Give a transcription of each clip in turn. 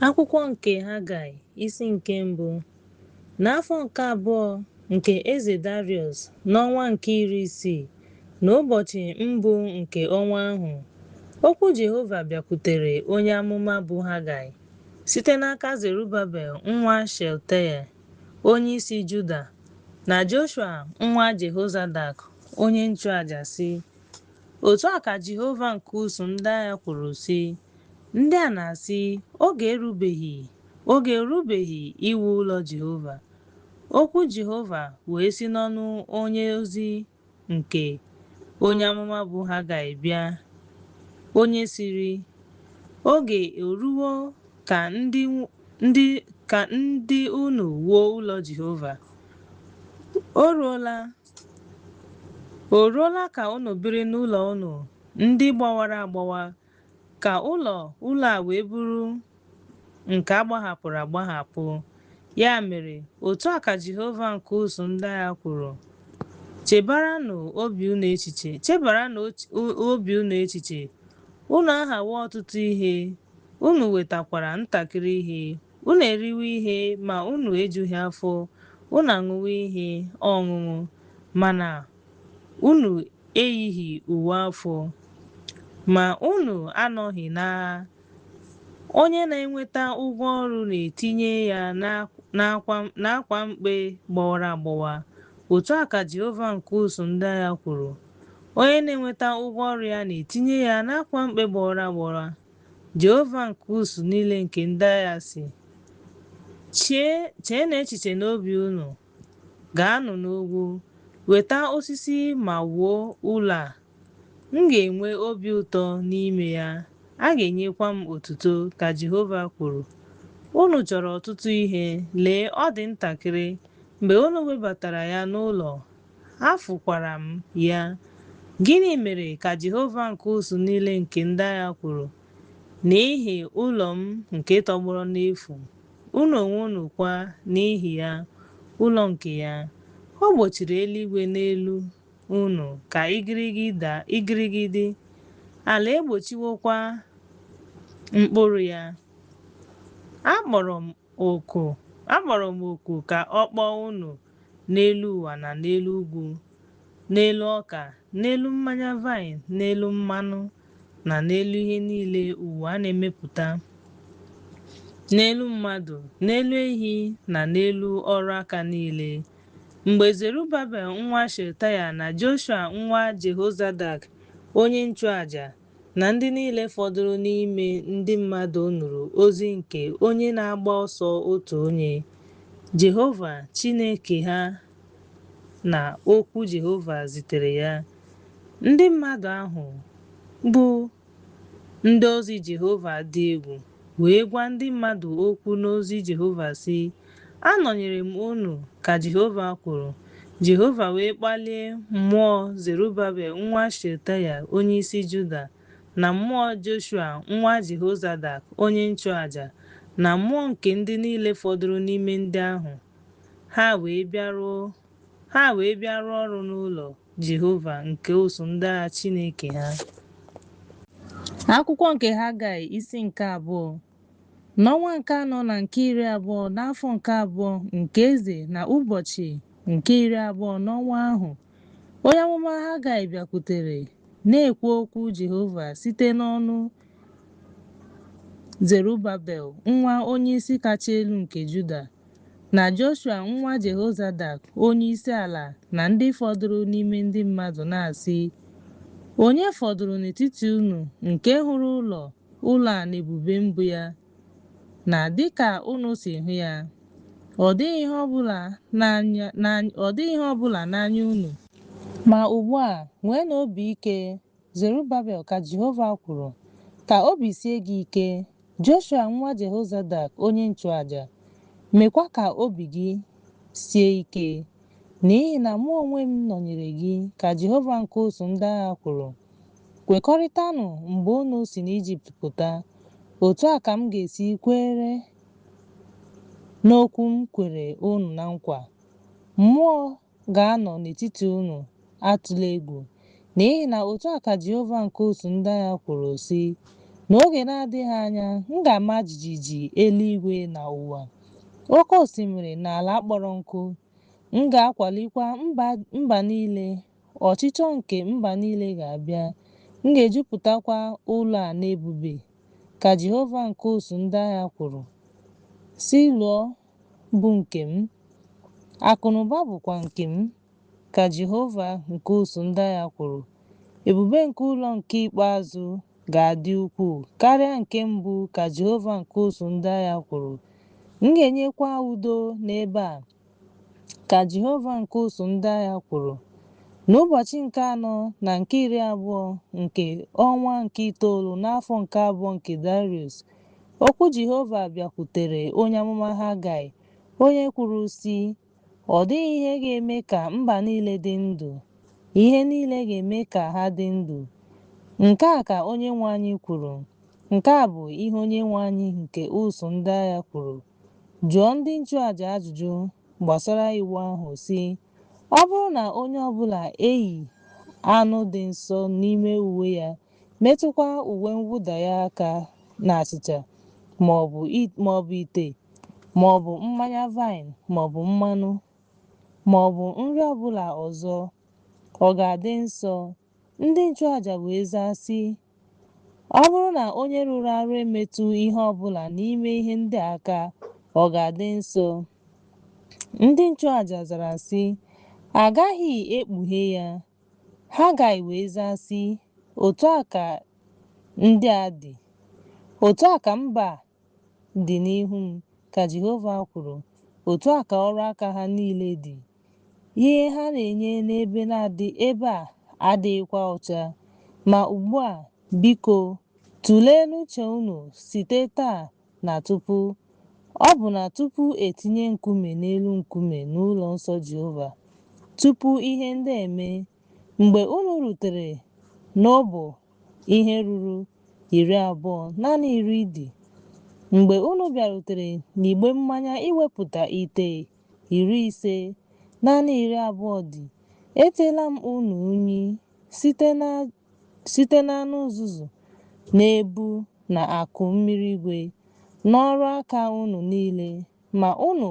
Akwụkwọ nke Hagaị, isi nke mbụ. N'afọ nke abụọ nke eze Daraiọs, n'ọnwa nke 60, n'ụbọchị mbụ nke ọnwa ahụ, okwu Jehova bịakwutere onye amụma bụ Hagaị site n'aka Zerubabel nwa Shealtiel, onyeisi Juda, na Joshua nwa Jehozadak, onye nchụaja, sị, Otu a ka Jehova nke ụsụụ ndị agha kwuru, sị, Ndị a na-asị, Oge erubeghị, oge erubeghị iwu ụlọ Jehova. Okwu Jehova wee si n'ọnụ onye ozi nke onye amụma bụ Hagaị bịa, onye sịrị, Oge eruwo ka ndị unu wuo ụlọ Jehova. O ruola ka unu biri n'ụlọ unu ndị gbawara agbawa, ka ụlọ ụlọ a wee bụrụ nke a gbahapụrụ agbahapụ. Ya mere, otu a ka Jehova nke ụsụụ ndị agha kwuru, Chebaranụ obi unu echiche, chebaranụ obi unu echiche. Unu aghawo ọtụtụ ihe, unu wetakwara ntakịrị ihe. Unu eriwo ihe, ma unu ejughị afọ, unu aṅụwo ihe ọṅụṅụ, mana unu eyighị uwe afọ, ma unu anọghị n'agha. Onye na-enweta ụgwọ ọrụ na-etinye ya n'akwa mkpe gbawara agbawa. Otu a ka Jehova nke ụsụụ ndị agha kwuru. Onye na-enweta ụgwọ ọrụ ya na-etinye ya n'akwa mkpe gbawara agbawa. Jehova nke ụsụụ niile nke ndị agha sị, Cheenụ echiche n'obi unu, Gaanụ n'ugwu, weta osisi ma wuo ụlọ a. M ga-enwe obi ụtọ n'ime ya, a ga-enyekwa m otuto, ka Jehova kwuru. Unu chọrọ ọtụtụ ihe, lee, ọ dị ntakịrị. Mgbe unu webatara ya n'ụlọ, afụkwara m ya. Gịnị mere, ka Jehova nke ụsụụ niile nke ndị agha kwuru, n'ihi ụlọ m nke tọgbọrọ n'efu, unu onwe unu kwa n'ihi ya, ụlọ nke ya? O gbochiri eluigwe n'elu unu ka igirigi dị, ala egbochiwokwa mkpụrụ ya. Akpọrọ m oku ka ọ kpọọ unu n'elu ụwa na n'elu ugwu, n'elu ọka, n'elu mmanya vaịn, n'elu mmanụ, na n'elu ihe niile ụwa na-emepụta, n'elu mmadụ, n'elu ehi, na n'elu ọrụ aka niile. Mgbe Zerubabel nwa Shealtiel na Joshua nwa Jehozadak onye nchụaja na ndị niile fọdụrụ n'ime ndị mmadụ nụrụ ozi nke onye na-agba ọsọ otu onye, Jehova Chineke ha na okwu Jehova zitere ya, ndị mmadụ ahụ, bụ ndị ozi Jehova dị egwu, wee gwa ndị mmadụ okwu n'ozi Jehova, sị, Anọnyere m unu, ka Jehova kwuru. Jehova wee kpalie mmụọ Zerubabel nwa Shealtiel onyeisi Juda na mmụọ Joshua nwa Jehozadak onye nchụaja na mmụọ nke ndị niile fọdụrụ n'ime ndị ahụ, ha wee bịa rụọ ọrụ n'ụlọ Jehova nke ụsụụ ndị agha Chineke ha. Akwụkwọ nke Hagaị, isi nke abụọ. N'ọnwa nke anọ na nke 20 n'afọ nke abụọ nke eze na ụbọchị nke 20 n'ọnwa ahụ, onye amụma Hagaị bịakwutere na-ekwu okwu Jehova site n'ọnụ Zerubabel nwa onyeisi kacha elu nke Juda, na Joshua nwa Jehozadak onyeisi ala na ndị fọdụrụ n'ime ndị mmadụ na-asị, Onye fọdụrụ n'etiti unu nke hụrụ ụlọ ụlọ a n'ebube mbụ ya, na dị ka unu si hụ ya? Ọ dịghị ihe ọ bụla n'anya unu. Ma ugbu a, nweenụ obi ike, Zerubabel, ka Jehova kwuru, ka obi sie gị ike, Joshua nwa Jehozadak onye nchụaja, meekwa ka obi gị sie ike, n'ihi na mụ onwe m nọnyere gị, ka Jehova nke ụsụụ ndị agha kwuru. Kwekọrịtanụ mgbe unu si n'Ijipt pụta, otu a ka m ga-esi kwere n'okwu m kwere unu na nkwa. Mmụọ ga-anọ n'etiti unu, atụla egwu. N'ihi na otu a ka Jehova nke ụsụụ ndị agha kwuru, sị, N'oge na-adịghị anya, m ga-ama jijiji eluigwe na ụwa, oke osimiri na ala kpọrọ nkụ. M ga-akwalikwa mba niile, ọchịchọ nke mba niile ga-abịa, m ga-ejupụtakwa ụlọ a n'ebube, ka Jehova nke ụsụụ ndị agha kwuru. Saịlo bụ nke m, akụnụba bụkwa nke m, ka Jehova nke ụsụụ ndị agha kwuru. Ebube nke ụlọ nke ikpeazụ ga-adị ukwuu karịa nke mbụ, ka Jehova nke ụsụụ ndị agha kwuru. M ga-enyekwa udo n'ebe a, ka Jehova nke ụsụụ ndị agha kwuru. N'ụbọchị nke anọ na nke 20 nke ọnwa nke itoolu n'afọ nke abụọ nke Dariọs, okwu Jehova bịakwutere onye amụma Hagaị, onye kwuru, sị, Ọ dịghị ihe ga-eme ka mba niile dị ndụ, ihe niile ga-eme ka ha dị ndụ. Nke a ka Onyenwe anyị kwuru, Nke a bụ ihe Onyenwe anyị nke ụsụụ ndị agha kwuru, Jụọ ndị nchụaja ajụjụ gbasara iwu ahụ, sị, Ọ bụrụ na onye ọbụla eyi anụ dị nsọ n'ime uwe ya, metụkwa uwe mwụda ya aka na achịcha, maọbụ ite, maọbụ mmanya vaịnị, maọbụ mmanụ, maọbụ nri ọbụla ọzọ, ọ ga-adị nsọ? Ndị nchụaja wee zaa sị, Ọ bụrụ na onye rụrụ arụ emetụ ihe ọ bụla n'ime ihe ndị a aka, ọ ga-adị nsọ. Ndị nchụaja zara sị, A gaghị ekpughe ya. Hagai wee zaa sị, Otu a ka ndị a dị, otu a ka mba a dị n'ihu m, ka Jehova kwuru, otu a ka ọrụ aka ha niile dị. Ihe ha na-enye n'ebe a adịghịkwa ọcha. Ma ugbu a, biko, tụlee n'uche unu site taa na tupu, ọbụna tupu e tinye nkume n'elu nkume n'ụlọ nsọ Jehova, tupu ihe ndị a emee, mgbe unu rutere n'ọbọ ihe ruru 20, naanị 10 dị. Mgbe unu bịarutere n'igbe mmanya iwepụta ite 50, naanị 20 dị. Eteela m unu unyi site n'anụ uzuzu na ebu na akụ mmiri igwe, n'ọrụ aka unu niile, ma unu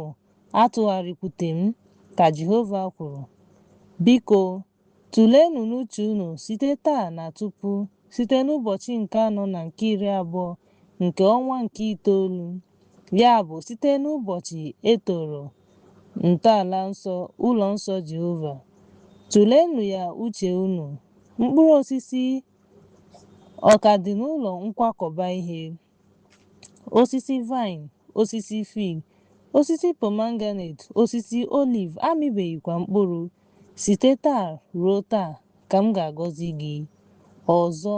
atụgharịkwuteghị m, ka Jehova kwuru. Biko, tụleenụ n'uche unu site taa na tupu, site n'ụbọchị nke anọ na nke 20 nke ọnwa nke itoolu, ya bụ, site n'ụbọchị e tọrọ ntọala ụlọ nsọ Jehova. Tụleenụ ya uche unu, mkpụrụ osisi ọ ka dị n'ụlọ nkwakọba ihe? Osisi vaịn, osisi fig, osisi pomegranet, osisi oliv amịbeghịkwa mkpụrụ. Site taa ruo taa ka m ga-agọzi gị. Ọzọ,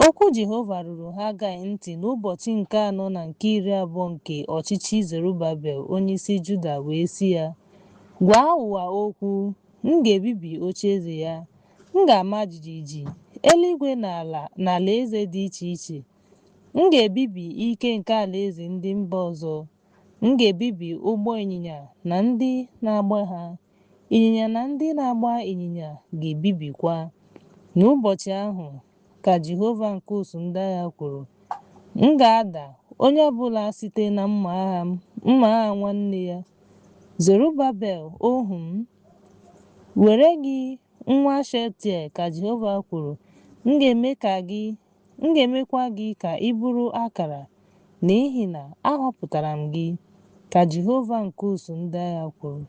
okwu Jehova ruru Hagaị ntị n'ụbọchị nke anọ na nke 20 nke ọchịchị Zerubabel onyeisi Juda wee sị ya, Gwa ụwa okwu, m ga-ebibi ocheeze ya, m ga-ama jijiji eluigwe na ala na alaeze dị iche iche. M ga-ebibi ike nke alaeze ndị mba ọzọ. M ga-ebibi ụgbọ ịnyịnya na ndị na-agba ha, ịnyịnya na ndị na-agba ịnyịnya ga-ebibikwa. N'ụbọchị ahụ, ka Jehova nke usuu ndị agha kwuru, m ga-ada onye ọ bụla site na mma agha nwanne ya. Zerubabel ohu m, were gị nwa Shealtiel, ka Jehova kwuru, m ga-emekwa gị ka ị bụrụ akara, n'ihi na ahọpụtara m gị, ka Jehova nke usuu ndị agha kwuru.